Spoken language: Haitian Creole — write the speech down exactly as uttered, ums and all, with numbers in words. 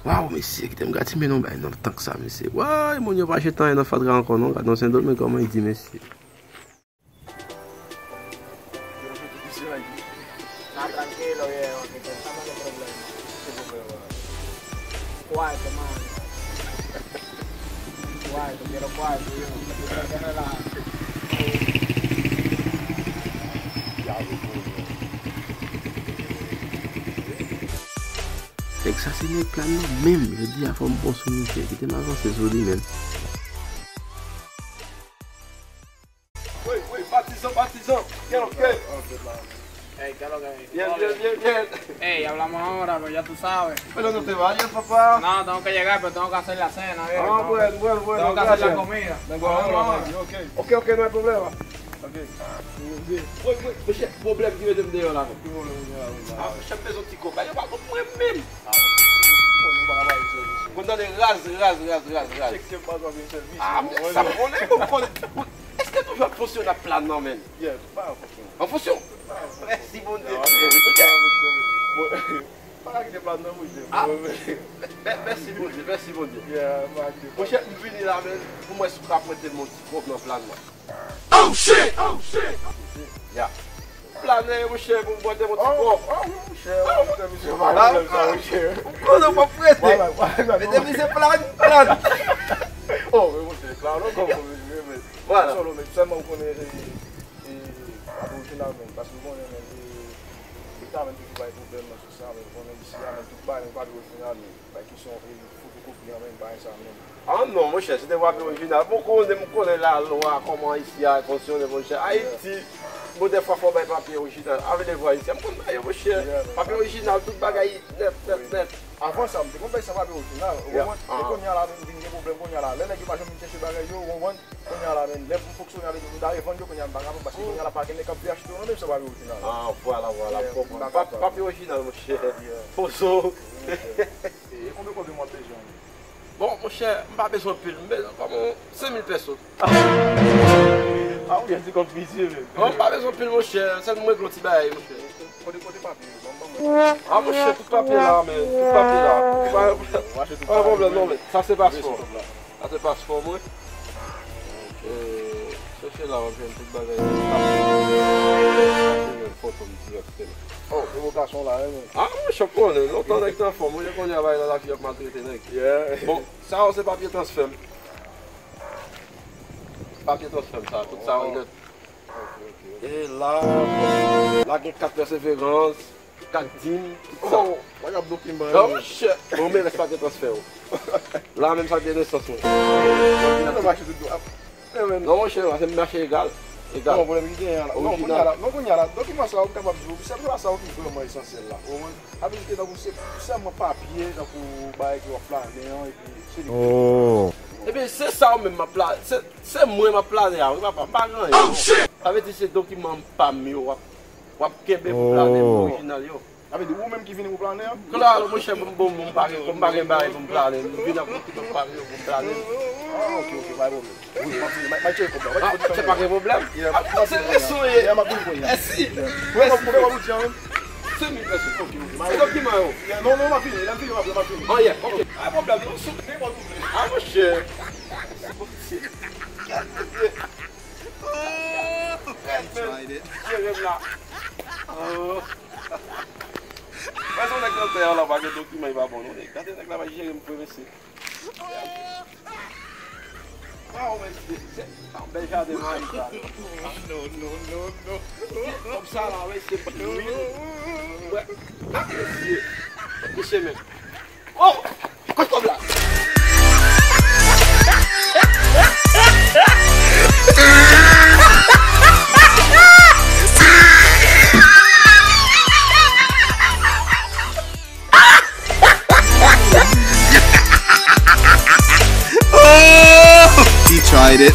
Waw, mesye, kite m gratime nou bay nan tank sa, mesye. Way, moun yo pa jete anyen nan fatra ankò, non. Gad nan Sendomeng kòman li di, mesye. Está tranquilo, viejo, que estamos de problema. Cuarto, mano. Cuarto, quiero cuarto, yo. Yo no quiero relajo. Nèg sa se nèg Plàn nan menm. Jodi a fò m pran sou misye. Kite m avanse sou li menm. Wi, wi, patizan, patizan. Kèl, kèl. Ey, ¿qué es lo que hay? Bien, bien, bien, bien. Ey, hablamos ahora, pero ya tú sabes. Pero no te vayas, papá. No, tengo que llegar, pero tengo que hacer la cena, viejo. Ah, bueno, bueno, bueno, gracias. Tengo que hacer la comida. Hablamos ahora. Ok, ok, no hay problema. Ok. Wi, wi, monchè, pwoblèm ki mete m deyò la menm. Ki pwoblèm ou gen la menm la? Ah, monchè, m bezwen ti kòb. Yo pa konn mwen menm. Ah, bon, nou pa ka ba yo sèvis. Konn tande raz, raz, raz, raz, raz. Chèk ke m pa ka ba yo sèvis. Ah, men sa m konnen, m konnen. Èske toujou ap fonksyone ak Plàn nan menm? Yeah, pa an fonksyon. An fonksyon? Mèsi Bondye. Pa ka kite Plàn nan, wi. Ah, mè-, mèsi Bondye, mèsi Bondye. Yeah, pa ka kite Plàn. Monchè, m vini la, men, pou m wè si w ka prete m yon ti kòb nan Plàn nan. Oh shit! Oh shit! Ya. Plane, monchè, pou m prete m yon ti kòb. Oh, oh, wi, monchè, wi, monchè, misye, pa gen pwoblèm sa, monchè. Ou konnen w p ap prete. Mete misye Plane, Plane. Oh, men monchè, Plane, non, kòm, men, men. Voilà. Solo, men, sèlman ou konnen, e, e, pa orijinal, men, paske ou konnen, men, e, leta, men, toujou bay pwoblèm nan sou sa, men, ou konnen isi a, men, tout bagay, men, pa orijinal, men. Bay kesyon, e, fotokopi an menm, bagay sa menm. Ah non, monchè, se te papi orijinal. Bon, konnen, m konnen lalwa, kòman isi a fonksyone, monchè. Ayiti, bon, dèfwa fò w bay papi orijinal. Avle vwa isi a, m konn bay yo, monchè. Papi orijinal, tout bagay nèt, nèt, nèt. Avan sa, m te konn bay san papi orijinal, ou konprann? Men kounye a la, m vin gen pwoblèm kounye a la. Lè nèg yo pa janm vin chèche bagay yo, ou konprann? Kounye a la, men, lè m fonksyone avèk yo, m ta revann yo, kounye a m pa ka vann, paske kounye a la pa gen nèg k ap vle achte yo non, menm san papi orijinal. Ah, vwala, vwala, m konprann. Papi orijinal, monchè. Pozo. E konbyen kòb w ap bezwen? Bon, monchè, m pa bezwen anpil, m bezwen kòman senk mil pèso. Ah, ou gen ti kòb piti, men. Bon, m pa bezwen anpil, monchè, sèlman m regle yon ti bagay, monchè. Kote, kote papye yo? Ban m, ban m. Ah, monchè, tout papye la, men, tout papye la. Pa, pa pwoblèm, non, men, sa se paspò. Sa se paspò mwen. E, chèche la, w ap jwenn tout bagay. Foto m dirèkteman. Oh, pwovokasyon la, wi, men. Ah, monchè, w konnen, lontan nèg te anfòm, wi, kounye a bagay nan lavi ap maltrete nèg. Yeah. Bon, sa yo se papye transfè m. Papye transfè m sa, tout sa yo nèt. Ok, ok, ok. E la, la gen kat pèseverans, kat dim, tout sa. Oh, bagay ap bloke m, bagay. Non, monchè. Bon, men rès papye transfè yo. La menm sa te nesans mwen. Non, mache tout dwa. Non, monchè, se mache egal. Egal. Non, pwoblèm ki genyen la. Non, kounye a la, non, kounye a la, dokiman sa yo, m kapab di w, se pa sa yo ki vrèman esansyèl la. Ou konprann? Sa vle di ke tankou se sèlman papye, tankou bagay ke w ap plane an, epi se li ki... Oh. Ebyen, se sa w menm m ap plane. Se, se mwen m ap plane a, wi, papa, m pa gen anyen. Oh, shit! Sa vle di se dokiman pa m yo w ap, w ap kenbe pou plane m orijinal yo. Sa vle di ou menm ki vini pou plane an? Klalo, monchè, m bon, m pa gen, m pa gen bagay pou m plane. M vin ak dokiman pa m yo pou m plane. Ah, ok, ok, pa gen pwoblèm. Wi, m ap vini. M ap, m ap tcheke kòb la. M ap tcheke kòb la. Ah, se pa gen pwoblèm. Yeah, m ap, m ap vini. Ah, se reso ye. Yeah, m ap vini kounye a. Mèsi. Yeah. Mèsi. Senk mil pèso. Ok, ok. Se dokiman yo. Yeah, non, non, m ap vini. Lè m vini, m ap, m ap vini. Oh, yeah, ok. Pa gen pwoblèm, non, sou nenpòt ou vle. Ah, monchè. Oh, tout rèd, men. Jere m la. Oh. Mwen se yon nèg nan tè a la, pa gen dokiman, li pa bon, non. Gade nèg la, pa jere m vre, mesye. Waw, men se, se, se yon bèl jaden mwen la. Non, non, non, non. Kòm sa la, wi, se wi. Wè. Gade mesye. Mesye, men. Oh! Kot kòb la? Oh! He tried it.